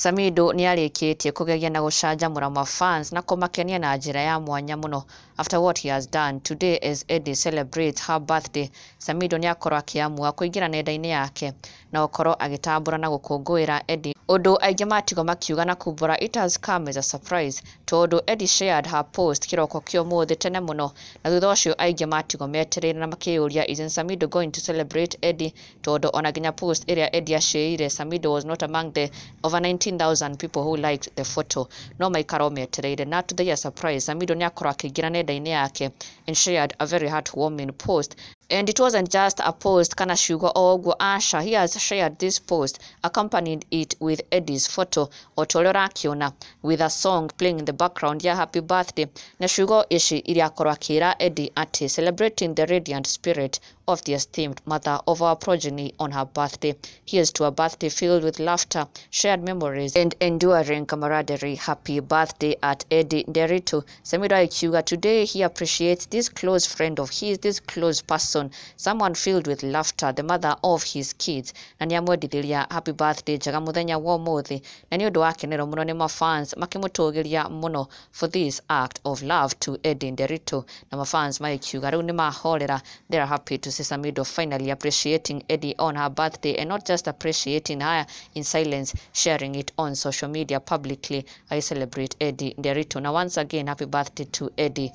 Samidoh nĩarĩkĩtie kũgegia na gũcanjamũra mafans na kũmakenia na njĩra ya mwanya mũno after what he has done today as Eddie celebrates her birthday. Samidoh nĩakorwo akĩamua kũingĩra nenda-inĩ yake na gũkorwo agĩtambũra na gũkũngũĩra Eddie, ũndũ aingĩ matigwo makiuga na kumbũra it has come as a surprise, tondũ Eddie shared her post kĩroko kĩa ũmũthĩ tene mũno, na thutha ũcio aingĩ matigwo metereire na makĩyũria, "Isn't Samidoh going to celebrate Eddie?" Tondũ ona nginya post ĩrĩa Eddie aceire, Samidoh was not among the over 19,000 people who liked the photo. No maikaro metereire, na to their surprise, Samidoh nĩakorwo akĩingĩra nenda-inĩ yake and shared a very heartwarming post. And it wasn't just a post kana ciugo o ũguo, aca. He has shared this post, accompanied it with Eddie's photo o ta ũrĩa ũrakĩona, with a song playing in the background ya happy birthday, na ciugo ici iria akorwo akĩra Eddie atĩ, "Celebrating the radiant spirit of the esteemed mother of our progeny on her birthday. Here's to a birthday filled with laughter, shared memories and enduring camaraderie. Happy birthday, @EddieNderitu." Samidoh akiuga today he appreciates this close friend of his, this close person, someone filled with laughter, the mother of his kids, na nĩamwendithĩria happy birthday njega mũthenya wa ũmũthĩ, na nĩ ũndũ wa kenerwo mũno nĩ mafans makĩmũtũgĩria mũno for this act of love to Eddie Nderitu, na mafans magĩkiuga rĩu nĩ mahorera. They are happy to see Samidoh finally appreciating Eddie on her birthday, and not just appreciating her in silence, sharing it on social media publicly. I celebrate Eddie Nderitu. Now once again, happy birthday to Eddie.